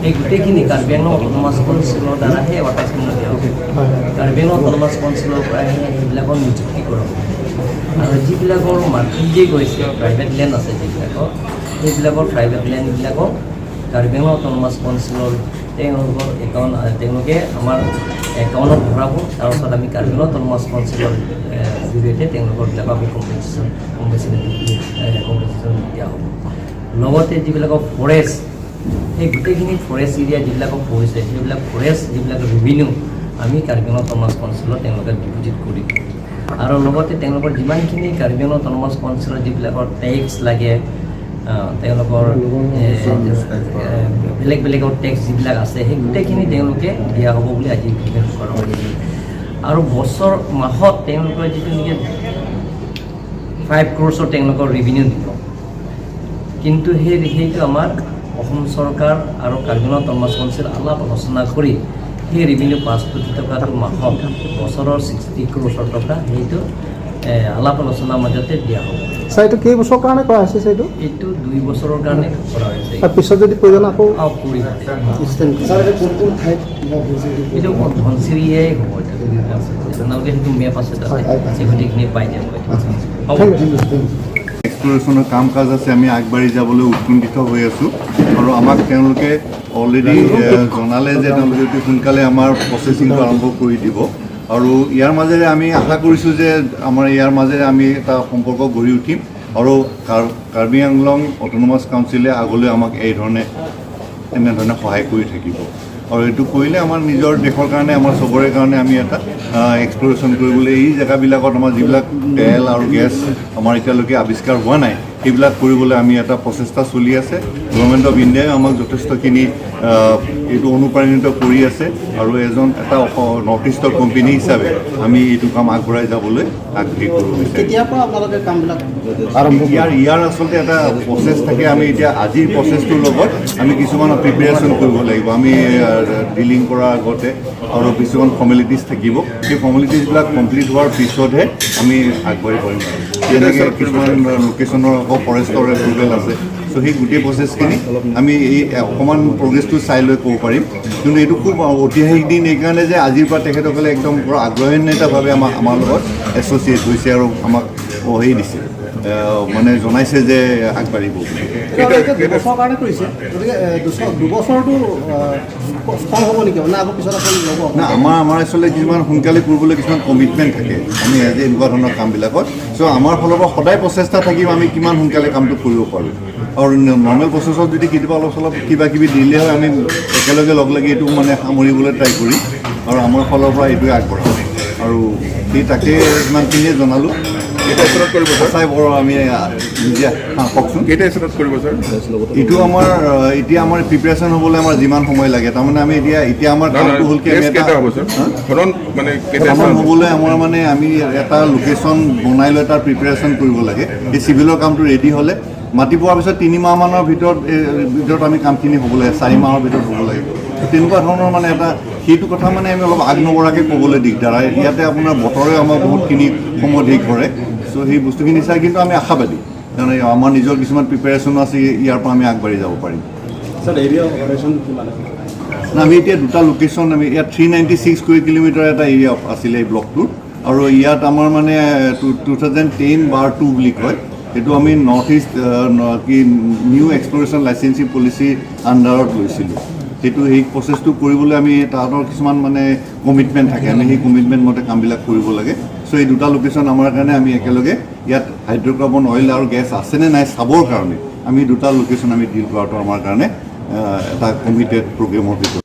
সেই গোটেইখিনি কাৰ্বি আংলং অট'নমাছ কাউন্সিলৰ দ্বাৰাহে এডভাৰটাইজমেণ্ট দিয়া হ'ব। কাৰ্বি আংলং অট'নমাছ কাউন্সিলৰ পৰাহে সেইবিলাকৰ নিযুক্তি কৰা হ'ব। আৰু যিবিলাকৰ মাটি দি গৈছে, প্ৰাইভেট লেণ্ড আছে যিবিলাকৰ, সেইবিলাকৰ প্ৰাইভেট লেণ্ডবিলাকক কাৰ্বি আংলং অট'নমাছ কাউন্সিলৰ তেওঁলোকৰ একাউণ্ট, তেওঁলোকে আমাৰ একাউণ্টত ভৰাব। তাৰপাছত আমি কাৰ্বি আংলং অট'নমাছ কাউন্সিলৰ জৰিয়তে তেওঁলোকৰবিলাকক আমি কম্পেনচেশ্যন দিয়া হ'ব। লগতে যিবিলাকৰ ফৰেষ্ট, সেই গোটেইখিনি ফৰেষ্ট এৰিয়া যিবিলাকক পৰিছে, সেইবিলাক ফৰেষ্ট যিবিলাক ৰেভিনিউ আমি কাৰ্বি আংলং অট'নমাছ কাউন্সিলত তেওঁলোকে ডিপ'জিট কৰিম। আৰু লগতে তেওঁলোকৰ যিমানখিনি কাৰ্বি আংলং অট'নমাছ কাউন্সিলৰ যিবিলাকৰ টেক্স লাগে, তেওঁলোকৰ এ, এ, বেলেগ বেলেগৰ টেক্স যিবিলাক আছে, সেই গোটেইখিনি তেওঁলোকে দিয়া হ'ব বুলি আজি এগ্ৰিমেণ্ট কৰা হৈছে। আৰু বছৰ মাহত তেওঁলোকৰ যিটো নেকি 5 ক্ৰ'ৰ্ছৰ তেওঁলোকৰ ৰেভিনিউ দিব, কিন্তু সেইটো আমাৰ অসম চৰকাৰ আৰু কাৰ্বি আংলং অট'নমাছ কাউন্সিল আলাপ আলোচনা কৰি সেই ৰেভিনিউ 5 কোটি টকাটো মাহত, বছৰৰ 60 ক্ৰ'ৰ্ছৰ টকা, সেইটো আলাপ আলোচনাৰ মাজতে দিয়া হ'ব। ছাৰ, এইটো কেইবছৰৰ কাৰণে কৰা হৈছে ছাৰ এইটো? এইটো 2 বছৰৰ কাৰণে কৰা হৈছে। তাৰ পিছত যদি প্ৰয়োজন আকৌ কৰিব। ছাৰ, এইটো কোন কোন ঠাইত? এইটো ধনশিৰিয়াই হ'ব। এইটো আপোনালোকে সেইটো মেপ আছে তাতে, সেই গোটেইখিনি পাই যাব এইটো। হ'ব। Thank U, thank U. এক্সপ্ল'ৰেশ্যনৰ কাম কাজ আছে, আমি আগবাঢ়ি যাবলৈ উৎকণ্ঠিত হৈ আছোঁ। আৰু আমাক তেওঁলোকে অলৰেডি জনালে যে তেওঁলোকে অতি সোনকালে আমাৰ প্ৰচেছিংটো আৰম্ভ কৰি দিব। আৰু ইয়াৰ মাজেৰে আমি আশা কৰিছোঁ যে আমাৰ ইয়াৰ মাজেৰে আমি এটা সম্পৰ্ক গঢ়ি উঠিম আৰু কাৰ্বি আংলং অট'নমাছ কাউন্সিলে আগলৈ আমাক এই ধৰণে এনেধৰণে সহায় কৰি থাকিব। আৰু এইটো কৰিলে আমাৰ নিজৰ দেশৰ কাৰণে, আমাৰ চবৰে কাৰণে আমি এটা এক্সপ্ল'ৰেশ্যন কৰিবলৈ এই জেগাবিলাকত আমাৰ যিবিলাক তেল আৰু গেছ আমাৰ এতিয়ালৈকে আৱিষ্কাৰ হোৱা নাই, সেইবিলাক কৰিবলৈ আমি এটা প্ৰচেষ্টা চলি আছে। গভৰ্ণমেণ্ট অফ ইণ্ডিয়াই আমাক যথেষ্টখিনি এইটো অনুপ্ৰাণিত কৰি আছে। আৰু এটা নৰ্থ ইষ্টৰ কোম্পানী হিচাপে আমি এইটো কাম আগবঢ়াই যাবলৈ আগ্ৰহী কৰিব বিচাৰিছোঁ। কেতিয়াৰ পৰা আপোনালোকে কামবিলাক আৰম্ভ? ইয়াৰ আচলতে এটা প্ৰচেছ থাকে। আমি এতিয়া আজিৰ প্ৰচেছটোৰ লগত আমি কিছুমান প্ৰিপেৰেশ্যন কৰিব লাগিব। আমি ডিলিং কৰাৰ আগতে আৰু কিছুমান ফৰ্মেলিটিজ থাকিব। সেই ফৰ্মেলিটিজবিলাক কমপ্লিট হোৱাৰ পিছতহে আমি আগবাঢ়ি পাৰিম। যেনেকৈ কিছুমান লোকেশ্যনৰ আকৌ ফৰেষ্টৰ এপ্ৰুভেল আছে। চ' সেই গোটেই প্ৰচেছখিনি আমি এই অকণমান প্ৰগ্ৰেছটো চাই লৈ ক'ব পাৰিম। কিন্তু এইটো খুব ঐতিহাসিক দিন এইকাৰণে যে আজিৰ পৰা তেখেতসকলে একদম পূৰা আগ্ৰহান্বিতভাৱে আমাক আমাৰ লগত এছ'চিয়েট হৈছে আৰু আমাক হেৰি দিছে, মানে জনাইছে যে আগবাঢ়িব বুলি। 2 বছৰৰ কাৰণে কৰিছে, গতিকে 2 বছৰটো কম হ'ব নেকি নে আকৌ পিছত আকৌ ল'ব? না, আমাৰ আচলতে কিছুমান সোনকালে কৰিবলৈ কিছুমান কমিটমেণ্ট থাকে আমি আজি এনেকুৱা ধৰণৰ কামবিলাকত। চ' আমাৰ ফালৰ পৰা সদায় প্ৰচেষ্টা থাকিম আমি কিমান সোনকালে কামটো কৰিব পাৰোঁ। আৰু নৰ্মেল প্ৰচেছত যদি কেতিয়াবা অলপ চলপ কিবা কিবি দিলে হয়, আমি একেলগে লগ লাগি এইটো মানে সামৰিবলৈ ট্ৰাই কৰিম আৰু আমাৰ ফালৰ পৰা এইটোৱে আগবঢ়াম। আৰু সেই তাকে ইমানখিনিয়ে জনালোঁ। কেইটা স্থানত কৰিব ছাৰ? সঁচাই বৰ আমি নিজে, হা, কওকচোন। কেইটা স্থানত কৰিব ছাৰ? এইটো আমাৰ এতিয়া আমাৰ প্ৰিপেৰেশ্যন হ'বলৈ আমাৰ যিমান সময় লাগে, তাৰমানে আমি এতিয়া এতিয়া আমাৰ নহয়, কামটো হ'ল কি আমি নহয়, এটা কেইটা হ'ব ছাৰ? হা? খনন মানে কেইটা খনন স্থানত? হ'বলৈ আমাৰ মানে আমি এটা লোকেশ্যন বনাই লৈ তাৰ প্ৰিপেৰেশ্যন কৰিব লাগে। এই চিভিলৰ কামটো ৰেডি হ'লে মাটি পোৱাৰ পিছত 3 মাহমানৰ ভিতৰত আমি কামখিনি হ'ব লাগে, 4 মাহৰ ভিতৰত হ'ব লাগে। তেনেকুৱা ধৰণৰ মানে এটা সেইটো কথা মানে আমি অলপ আগ নবঢ়াকৈ ক'বলৈ দিগদাৰ। আৰু ইয়াতে আপোনাৰ বতৰে আমাক বহুতখিনি সময় হেৰি কৰে। চ' সেই বস্তুখিনি চাই কিন্তু আমি আশাবাদী, কাৰণ এই আমাৰ নিজৰ কিছুমান প্ৰিপেৰেশ্যনো আছে, ইয়াৰ পৰা আমি আগবাঢ়ি যাব পাৰিম। ছাৰ, এৰিয়া অপাৰেশ্যন কিমান আছে? না, আমি এতিয়া দুটা লোকেশ্যন, আমি ইয়াত 396 স্কুৱেৰ কিলোমিটাৰ এটা এৰিয়া আছিলে এই ব্লকটোৰ। আৰু ইয়াত আমাৰ মানে 2010/2 বুলি কয়, সেইটো আমি নৰ্থ ইষ্ট কি নিউ এক্সপ্ল'ৰেশ্যন লাইচেঞ্চিং পলিচি আণ্ডাৰত লৈছিলোঁ। সেই প্ৰচেছটো কৰিবলৈ আমি তাহাঁতৰ কিছুমান মানে কমিটমেণ্ট থাকে, আমি সেই কমিটমেণ্ট মতে কামবিলাক কৰিব লাগে। চ' এই দুটা লোকেশ্যন আমাৰ কাৰণে আমি একেলগে ইয়াত হাইড্ৰ'কাৰ্বন অইল আৰু গেছ আছেনে নাই চাবৰ কাৰণে আমি দুটা লোকেশ্যন আমি ডিল কৰাটো আমাৰ কাৰণে এটা কমিটেড প্ৰগ্ৰেমৰ ভিতৰত।